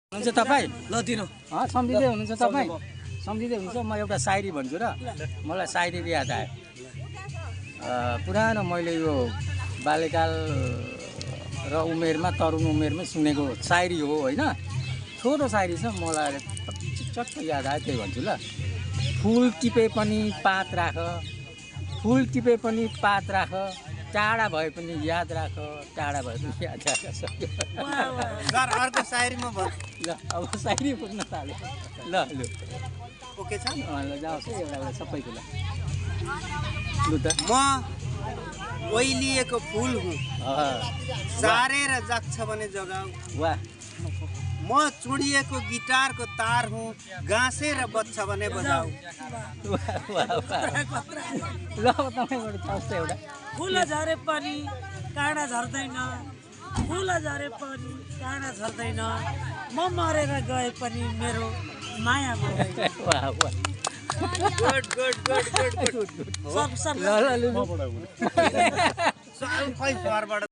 हुनुहुन्छ तपाईँ ल दिनु सम्झिँदै हुनुहुन्छ तपाईँ सम्झिँदै हुनुहुन्छ म एउटा सायरी भन्छु र मलाई सायरी याद आयो पुरानो मैले यो बाल्यकाल र उमेरमा तरुण उमेरमै सुनेको सायरी हो होइन छोटो सायरी छ मलाई चट्ट याद आयो त्यही भन्छु ल फुल टिपे पनि पात राख फुल टिपे पनि पात राख टाढा भए पनि याद राख टाढा भए पनि याद राख सर अर्को सायरीमा भन् ल अब सायरी पुग्न थाल्यो ल लु ओके छ ल जाओस् एउटा सबैको ल लु त म ओइलिएको फुल हुँ सारेर जाग्छ भने जगाऊ वाह म चुडिएको गिटारको तार हुँ गाँसेर बज्छ भने बजाऊ वाह वाह ल अब तपाईँबाट चल्छ एउटा फुल झरे पनि काँडा झर्दैन फुल झरे पनि काँडा झर्दैन म मरेर गए पनि मेरो माया मर्दैन वाह वाह good good good good good सब ल ल लु खै फरबाट